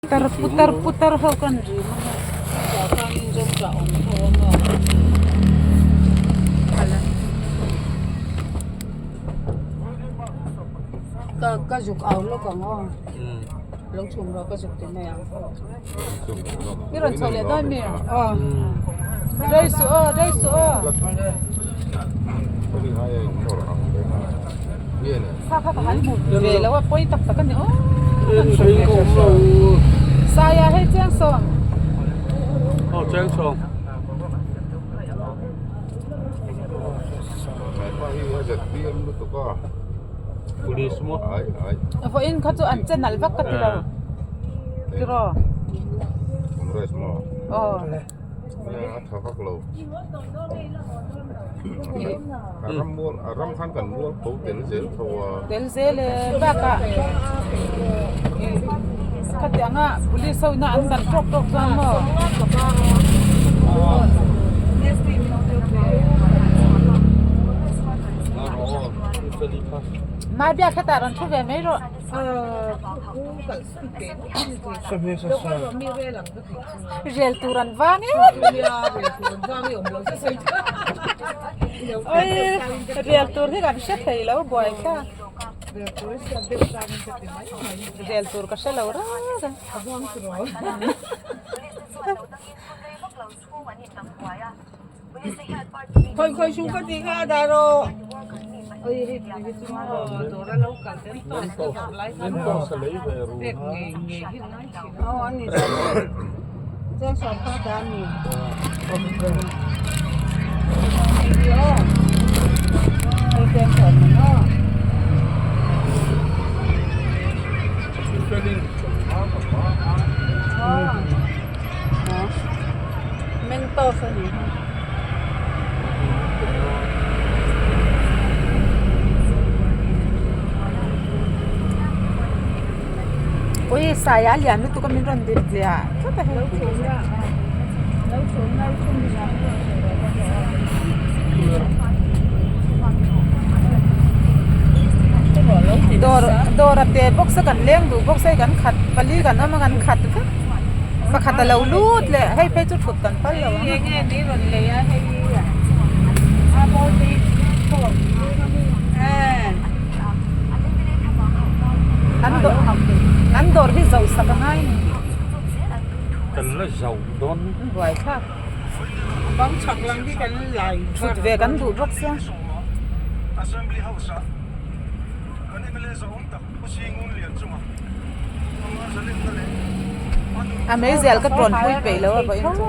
Tar putar putar ho kan ri ka ka zuk au lawk ang aw lo chhum rawh ka zuk ti mai ang i rawn chho leh dawn mi aw dai suh aw dai suh aw kha kha ka han hmu ve lo a pawi tak tak a ni aw saia hei chiang sawm aw chiang sawm police maw vawiin kha chu an che nalh vak ka ti lo tiraw aw Tel zel e bakah khatiang a police ho ina an dan tawk tawk chuan maw. Mai biak hetah rawn thu ve mai rawh. Rel tur an vang em oi rel tur hi kan hre thei lo buai kha rel tur ka hre lo reng reng Mentos a ni hi. Ui sai a lian lutuk a min rawn dil tliah tlat a hei. Dawr dawr a te box a kan leng duh box a hei kan khat pali kan awm a kan khat vek pakhat a lo lut leh hei phei chu thut kan phal lo ang a an dawr an dawr hi zauh sak a ngai a ni. Kan la zauh dawn. Buaithlak. Thut ve kan duh bawk sia. A meizial ka tawn pui peih lo a vawiin chu.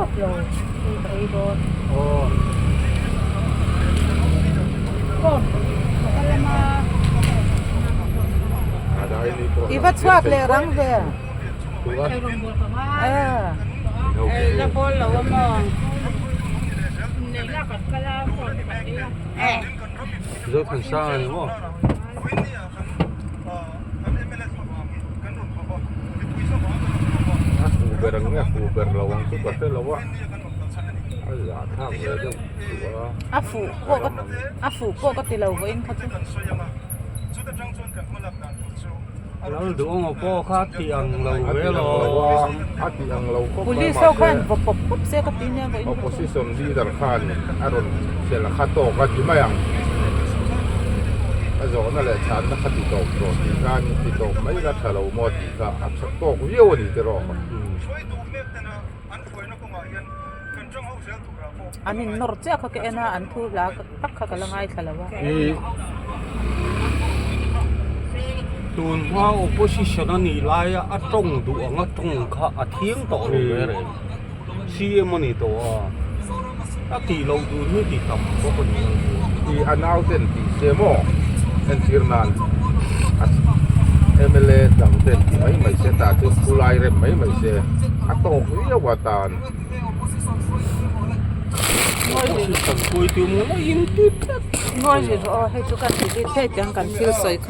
I va chhuak leh rang ve. Zothansanga ni maw? A fu ber ang nge a fu ber lo ang chu ka hre lo a, a zahthlak ve deuh duh a. A fuh pawh ka a fuh pawh ka ti lo vawiin kha chu. Lal duh pawh kha ti ang lo ve lo. A ti ang lo khawp mai Police ho khan vaw pawp pawp se ka ti nia vawiin kha chu. Opposition leader khan a rawn sel a kha tawk a ti mai ang. A zawhna leh chhanna kha ti tawp tawh tih khan ti tawp mai la tha lo maw tih kha a tha tawk viau a ni tiraw. An innawr chiah kha ka en a an thu hla tak kha ka la ngaithla lo a. Tun hma opposition a nih laia a tawng duh ang a tawng kha a thiang tawh lo ve reng. CM a ni tawh a, a tih loh tur hi ti tam bawk a ni. I a nauten tih se maw entir nan mla dang ten ti mai mai se tah chu khulai rem mai mai se a tawk viau a tan. Opposition hruaitu maw in ti tlat. Ngawi rawh aw hei chu kan delete thei teh ang kan thil sawi kha.